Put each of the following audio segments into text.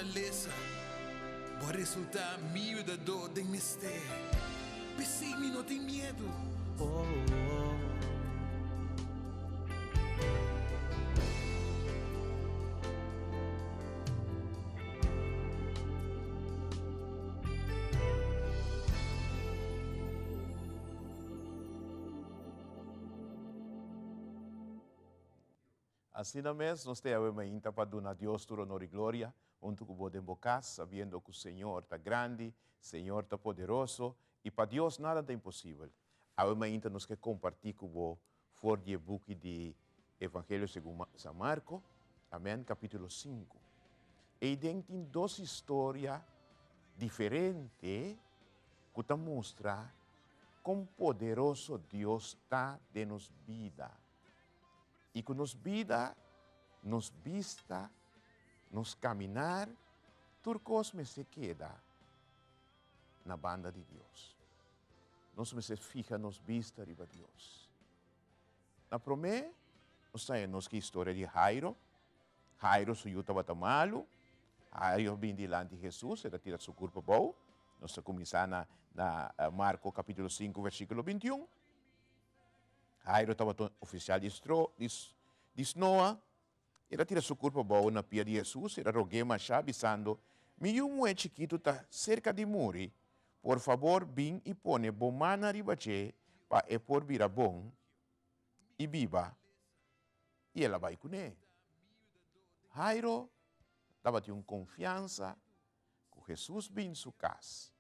fortalesa. Bo a resultá mi yudadó den mester. P'esei mi no tin miedu. Asina mes, nos ta yawe mainta pa duna Dios tur honor i gloria, huntu ku bo den bo kas, sabiendo ku Señor ta grandi, Señor ta poderoso, i pa Dios nada ta imposibel. Awe mainta nos ke kompartí ku bo for di e buki di Evangelio segun San Marko, amen, kapítulo sinku. Eiden tin dos historia diferente ku ta mustra kon poderoso Dios ta den nos bida. I ku nos bida, nos bista, nos kaminar, tur kos mester keda na banda di Dios. Nos mester fiha nos bista riba Dios. Na promé, nos ta haña nos ki historia di Jairo. Jairo su yu tabata malu. Jairo bin dilanti Hesus, el a tira su kurpa abou. Nos ta kuminsá na na Marko kapítulo sinku versíkulo bintiun. Jairo tabata un ofisial di di snoa. El a tira su kurpa abou na pia di Hesus, el a rog'é mashá, bisando, Mi yu muhé chikitu ta serka di muri. Por fabor, bin i pone bo mannan riba dje pa e por bira bon i biba. I el a bai kuné. Jairo tabatin un konfiansa Ku Hesus bin su kas,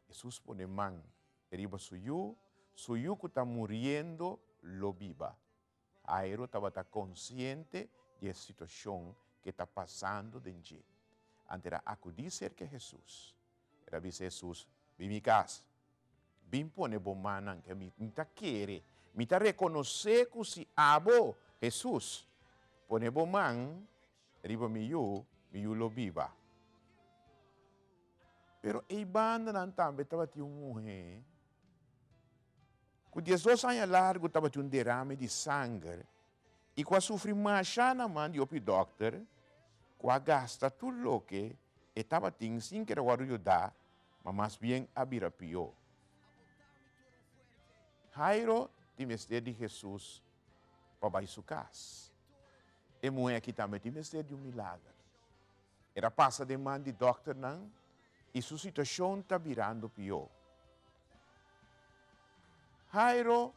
Hesus pone man riba su yu, su yu ku ta muriendo lo biba. Jairo tabata konsiente di e situashon ku e ta pasando den dje. Anto el a akudí serka Hesus. El a bisa Hesus, Bin mi kas. Bin pone bo mannan ke mi. Mi ta kere, mi ta rekonosé ku si abo, Hesus, pone bo man riba mi yu, mi yu lo biba. Pero ei bandanan tambe tabatin un muhé ku diesdos aña largu tabatin un derame di sanger i ku a sufri masha na man di hopi dòkter ku a gasta tur loke e tabatin sin kere wòrdu yudá, ma mas bien a bira pió. Jairo tin mester di Hesus pa bai su kas. E muhé aki tambe tin mester di un milager. El a pasa den man di dòkternan i su situashon ta birando pió. Jairo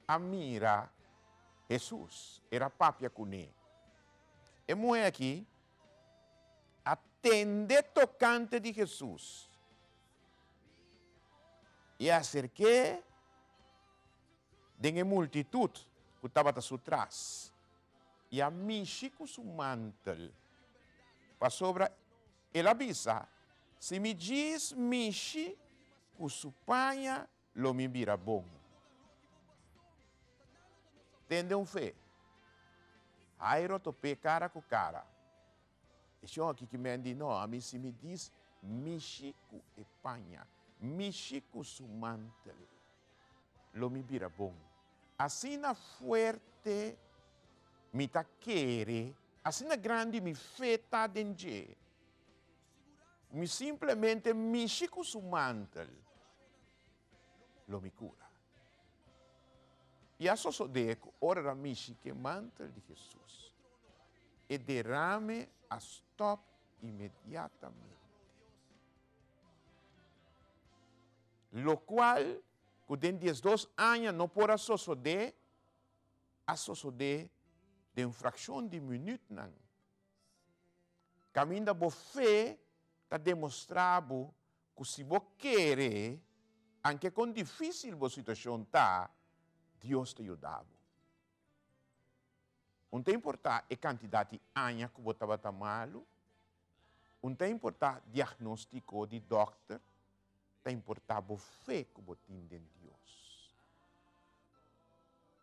a mira Hesus, el a papia kuné. E muhé aki a tende tokante di Hesus i a aserk'é den e multitut ku tabata su tras i a mishi ku su mantel, pasobra el a bisa, Si mi djis mishi ku su paña lo mi bira bon. Tende un fe. Jairo top'é kara ku kara. E shon aki ki men di, No, ami si mi dis mishi ku e paña, mishi ku su mantel, lo mi bira bon. Asina fuerte mi ta kere, asina grandi mi fe ta den dje. Mi simplemente mishi ku su mantel, lo mi kura. I a sosodé ku ora el a mishi ku e mantel di Hesus, e derame a stòp inmediatamente. Lokual ku den diesdos aña no por a sosodé, a sosodé den frakshon di minütnan. Kaminda bo fe ta demostrá bo ku si bo kere, anke kon difísil bo situashon ta, Dios ta yuda bo. Un ta importá e kantidat di aña ku bo tabata malu, un ta importá diagnóstiko di dòkter, ta importá bo fe ku bo tin den Dios.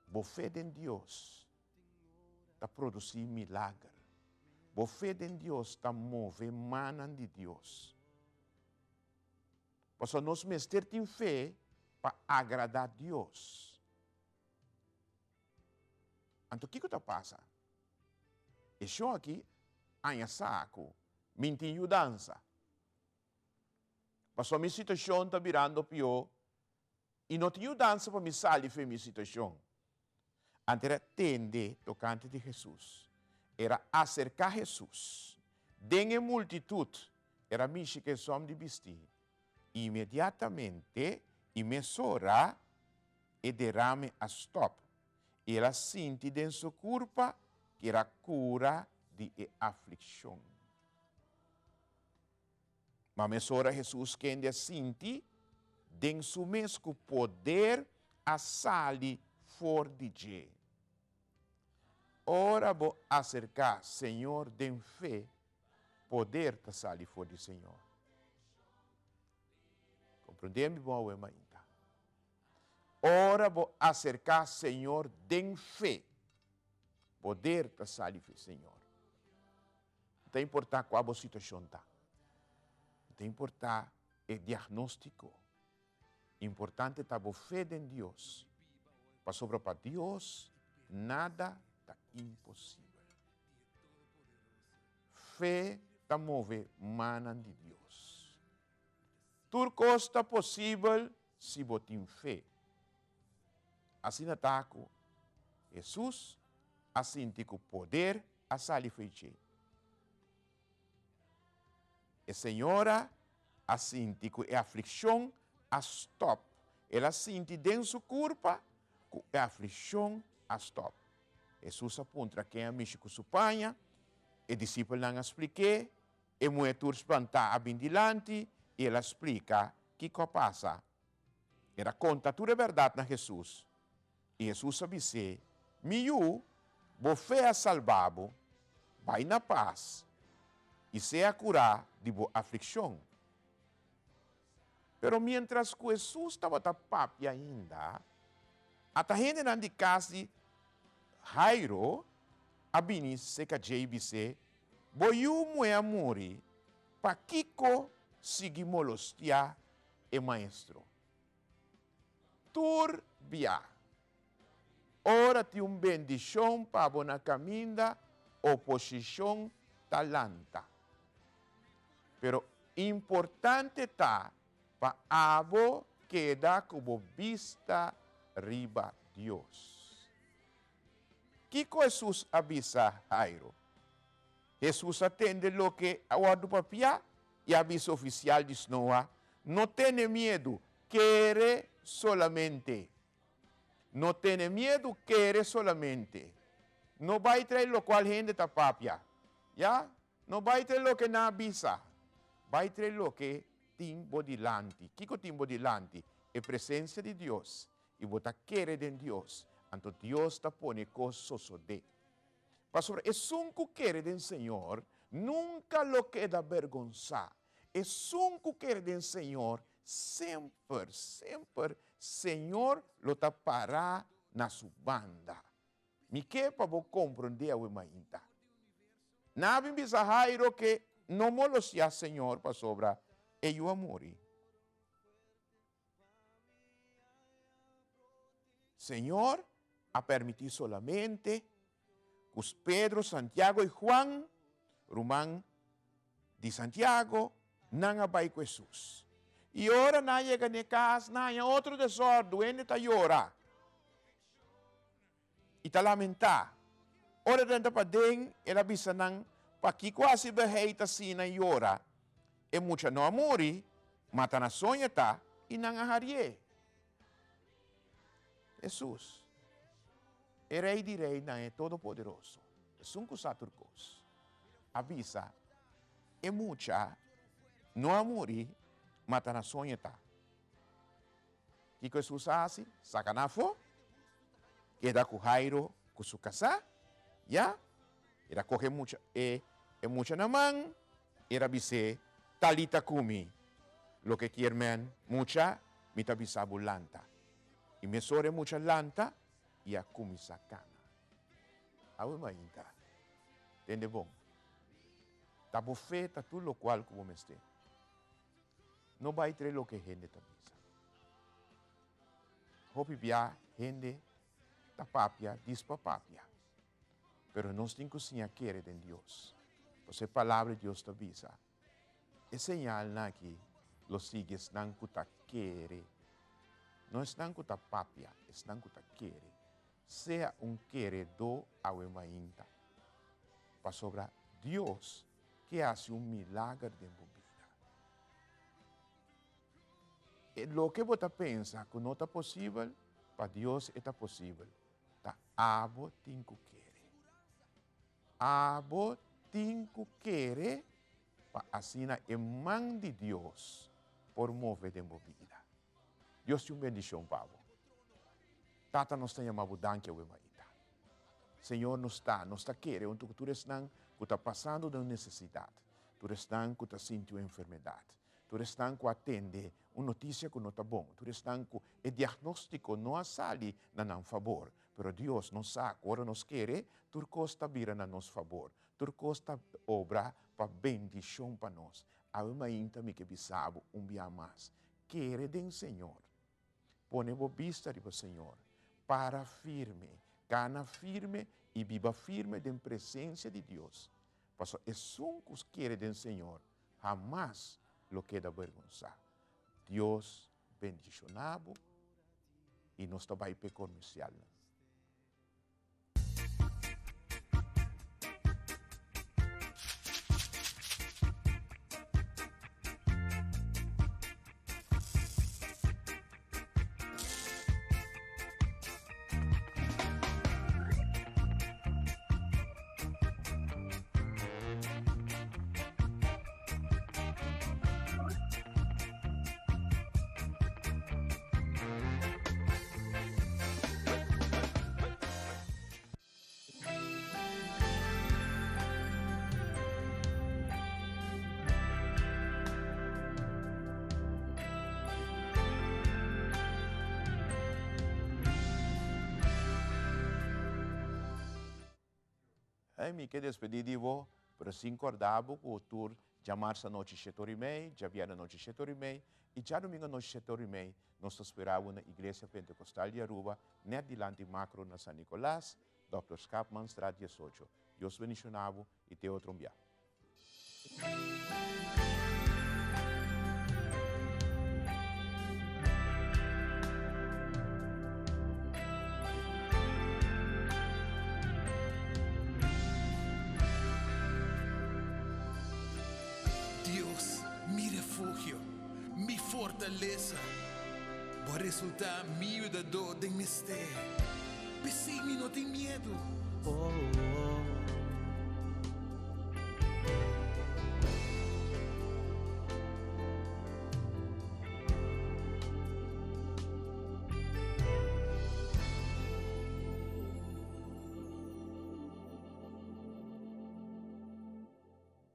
Bo fe den Dios ta produsí milager. Bo fe den Dios ta move mannan di Dios. Pasobra nos mester tin fe pa agradá Dios. Anto kiko ta pasa? E shon aki aña sa ku. Mi n'tin yudansa. Pasobra mi situashon ta birando pió i no tin yudansa pa mi sali for di mi situashon. Anto era tende tokante di Hesus. Era aserká Hesus. Den e multitut, era mishi ku e sòm di bistí. Inmediatamente i mesora e derame a stòp i el a sinti den su kurpa ku el a kura di e aflikshon. Ma mesora Hesus kende a sinti den su mes ku poder a sali for di dje. Ora bo aserká Señor den fe, poder ta sali for di Señor. Komprendé mi bon awe mainta. Ora bo aserká Señor den fe, poder ta sali for di Señor. No ta importá kua bo situashon ta. No ta importá e diagnóstiko. Importante ta bo fe den Dios, pasobra pa Dios nada ta imposibel. Fe ta move mannan di Dios. Tur kos ta posibel si bo tin fe. Asina ta ku Hesus a sinti ku poder a sali fo'i dje. E señora a sinti ku e aflikshon a stòp. El a sinti den su kurpa ku e aflikshon a stòp. Hesus a puntra ken a mishi ku su paña. E disipelnan a splik'é. E muhé tur spantá a bin dilanti i el a splika kiko a pasa. El a konta tur e bèrdat na Hesus. I Hesus a bis'é, Mi yu, bo fe a salba bo, bai na pas i sea kurá di bo aflikshon. Pero miéntras ku Hesus tabata papia ainda, ata hendenan di kas di Jairo a bini serka dje i bis'é, Bo yu muhé a muri, pakiko sigui molostiá e maestro? Tur bia. Ora tin un bendishon pa bo na kaminda, oposishon ta lanta. Pero importante ta pa abo keda ku bo bista riba Dios. Kiko Hesus a bisa Jairo? Hesus a tende loke a wòrdu papiá i a bisa ofisial di snoa, No tene miedu, kere solamente. No tene miedu, kere solamente. No bai trae lokual hende ta papia. Ya, no bai trae loke nan a bisa. Bai trae loke tin bo dilanti. Kiko tin bo dilanti? E presensia di Dios. I bo ta kere den Dios, anto Dios ta pone kos sosodé. Pasobra esun ku kere den Señor nunka lo keda bergonsá. Esun ku kere den Señor semper, semper Señor lo ta pará na su banda. Mi ke pa bo komprondé awe mainta. Nan a bin bisa Jairo ke no molosiá Señor pasobra e yu a muri. Señor a permití solamente ku Pedro, Santiago i Juan, ruman di Santiago, nan a bai ku Hesus. I ora nan a yega na e kas, nan a haña otro desòrdu, hende ta yora i ta lamentá. Ora nan ta paden, el a bisa nan, Pakiko hasi beheit asina i yora? E mucha no a muri, ma ta na soño ta, i nan a harié. Hesus, e Rei di reinan, e Todopoderoso, esun ku sa tur kos, a bisa, E mucha no a muri, ma ta na soño ta. Kiko Hesus a hasi? Saka nan afó, keda ku Jairo ku su kasá, ya, el a kohe mucha e e mucha na man, el a bis'é, Talita kumi, loke kier men, Mucha, mi ta bisa bo lanta. I mesora e mucha lanta i a kuminsá kana. Awe mainta, tende bon, ta bo fe ta tur lokual ku bo mester. No bai trae loke hende ta bisa. Hopi bia hende ta papia dis pa papia. Pero nos tin ku siña kere den Dios. Pasobra e Palabra di Dios ta bisa, E señalnan aki lo sigui esnan ku ta kere. No esnan ku ta papia, esnan ku ta kere. Sea un keredó awe mainta. Pasobra Dios ke hasi un milager den bo bida. E loke bo ta pensa ku no ta posibel, pa Dios e ta posibel. Ta abo tin ku kere. Abo tin ku kere pa asina e man di Dios por move den bo bida. Dios tin un bendishon pa bo. Tata nos ta yama bo danki awe maita. Señor nos ta, nos ta kere huntu ku tur esnan ku ta pasando den un nesesidat, tur esnan ku ta sinti un enfermedat, tur esnan ku a tende un notisia ku no ta bon, tur esnan ku e diagnostiko no a sali na nan fabor, Pero Dios nos sa ku ora nos kere, tur kos ta bira na nos fabor. Tur kos ta obra pa bendishon pa nos. Awe mainta mi ke bisa bo un bia mas, kere den Señor. Pone bo bista riba Señor. Para firme, kana firme i biba firme den presensia di Dios. Pasobra esun ku kere den Señor hamas lo keda bergonsá. Dios bendishoná bo i nos ta bai p'e komersialnan. Hey, mi ke despedí di bo, pero sin kòrda bo ku tur djamars anochi shete ora i mei, djabièrnè anochi shete ora i mei i djadumingu anochi shete ora i mei nos ta spera bo na Iglesia Pentecostal di Aruba, nèt dilanti Makro na San Nicolas, Dòkter Schaapmanstraat diesocho. Dios bendishoná bo i te otro un bia. Dios, mi refugio, mi fortalesa, Bo a resultá mi yudadó den mester, p'esei mi no tin miedu.